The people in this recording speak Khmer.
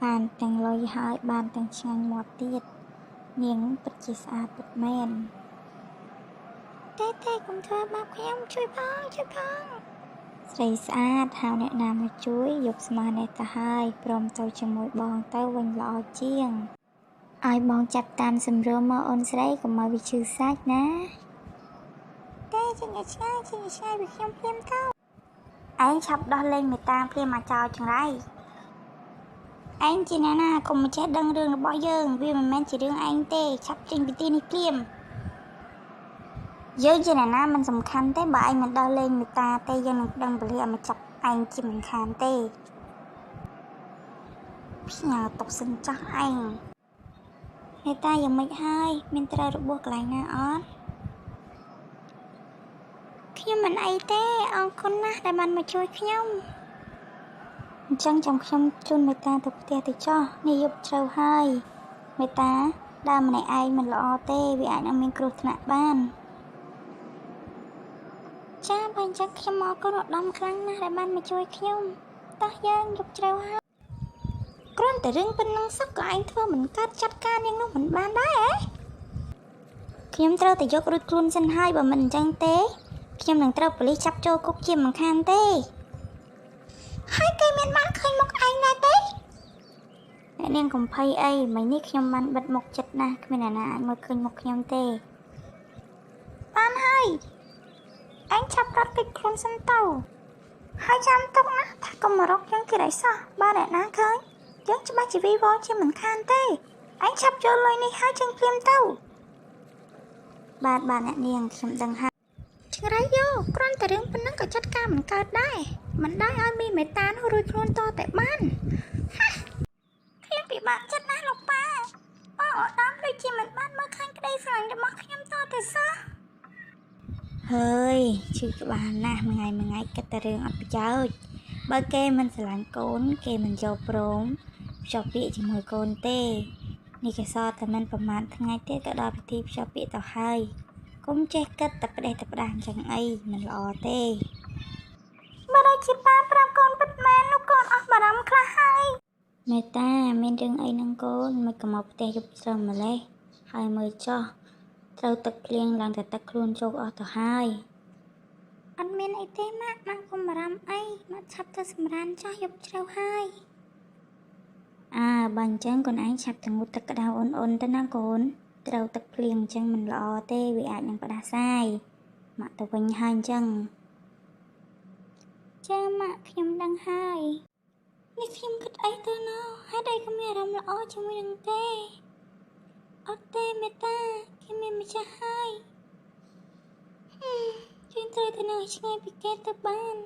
បានទាំងលុយហើយបានទាំងឆ្ងាញ់មាត់ទៀតនាងពិតជាស្អាតពិតមែនទេទេកុំធ្វើបាបខ្ញុំជួយផងជួយផងស្រីស្អាតហៅអ្នកណាមកជួយយប់ស្មាននេះទៅហើយព្រមទៅជាមួយបងទៅវិញល្អជាងឲ្យបងចាប់តាមសម្រួលមកអូនស្រីកុំឲ្យវាឈឺសាច់ណាទេចេញឲ្យឆ្ងាយចេញឲ្យឆ្ងាយពីខ្ញុំភ្លាមទៅឯងឆាប់ដោះលែងមេតាភ្លាមមកចោលចង្រៃឯងជាអ្នកណាកុំមកចេះដឹងរឿងរបស់យើងវាមិនមែនជារឿងឯងទេឆាប់ចេញពីទីនេះភ្លាមយើងជាអ្នកណាមិនសំខាន់ទេបើឯងមិនដោះលែងមេតាទេយើងនឹងដឹងពលាឲ្យមកចាប់ឯងជាមិនខានទេផ្ញើទុកសិនចាស់ឯងមេតាយ៉ាងម៉េចហើយមានត្រូវរបួសកន្លែងណាអត់ខ្ញុំមិនអីទេអរគុណណាស់ដែលបានមកជួយខ្ញុំអញ្ចឹងចាំខ្ញុំជូនមេតាទៅផ្ទះទៅចោះនេះយប់ជ្រៅហើយមេតាដើរម្នាក់ឯងមិនល្អទេវាអាចនឹងមានគ្រោះថ្នាក់បានចាបើអញ្ចឹងខ្ញុំអរគុណឧត្តមខ្លាំងណាស់ដែលបានមកជួយខ្ញុំតោះយើងយប់ជ្រៅហើយគ្រាន់តែរឿងប៉ុណ្ណឹងសោះក៏ឯងធ្វើមិនកើតចាត់ការនាងនោះមិនបានដែរហ៎ខ្ញុំត្រូវតែយករួចខ្លួនសិនហើយបើមិនអញ្ចឹងទេខ្ញុំនឹងត្រូវប៉ូលីសចាប់ចូលគុកជាមិនខានទេហើយគេមានបានឃើញមុខឯងដែរទេអ្នកនាងកំភៃអីមិញនេះខ្ញុំបានបិទមុខចិត្តណាស់គ្មានអ្នកណាអាចមើលឃើញមុខខ្ញុំទេបានហើយឯងឆាប់រត់គេចខ្លួនសិនទៅហើយចាំទុកណាថាកុំមករកយើងទៀតអីសោះបើអ្នកណាឃើញយើងច្បាស់ជាវីវល់ជាមិនខានទេឯងឆាប់យកលុយនេះហើយចេញភ្លាមទៅបាទបាទអ្នកនាងខ្ញុំដឹងហើយឆ្ងរៃយោគ្រាន់តែរឿងប៉ុណ្ណឹងក៏ចាត់ការមិនកើតដែរមិនដែរឲ្យមីមេតានោះរួចខ្លួនតតែបានខ្ញុំពិបាកចិត្តណាស់លោកប៉ាបងឧត្តមដូចជាមិនបានមើលឃើញក្តីស្រឡាញ់របស់ខ្ញុំតតែសោះហើយឈឺក្បាលណាស់មួយថ្ងៃមួយថ្ងៃគិតតែរឿងអត់ប្រយោជន៍បើគេមិនស្រឡាញ់កូនគេមិនយកព្រមភ្ជាប់ពាក្យជាមួយកូនទេនេះក៏សតតែមិនប្រហែលថ្ងៃទេក៏ដល់ពិធីភ្ជាប់ពាក្យទៅហើយកុំចេះគិតតែផ្ដេសតែផ្ដាស់អញ្ចឹងអីមិនល្អទេបើដូចជាប៉ាប្រាប់កូនពិតមែននោះកូនអស់បារម្ភខ្លះហើយមេតាមានរឿងអីនឹងកូនមិនក៏មកផ្ទះយប់ជ្រៅម្លេះហើយមើលចោះត្រូវទឹកភ្លៀងឡើងតែទឹកខ្លួនជោគអស់ទៅហើយអត់មានអីទេម៉ាក់ម៉ាក់កុំបារម្ភអីម៉ាក់ឆាប់ទៅសម្រានចោះយប់ជ្រៅហើយអើបើអញ្ចឹងកូនឯងឆាប់ទៅងូតទឹកក្តៅអ៊ុនៗទៅណាកូនត្រូវទឹកភ្លៀងអញ្ចឹងមិនល្អទេវាអាចនឹងផ្ដាសាយម៉ាក់ទៅវិញហើយអញ្ចឹងចាម៉ាក់ខ្ញុំដឹងហើយនេះខ្ញុំគិតអីទៅណោះហេតុអីក៏មានអារម្មណ៍ល្អជាមួយនឹងគេអត់ទេមេតាគេមានម្ចាស់ហើយយើងត្រូវតែនៅឆ្ងាយពីគេទៅបាន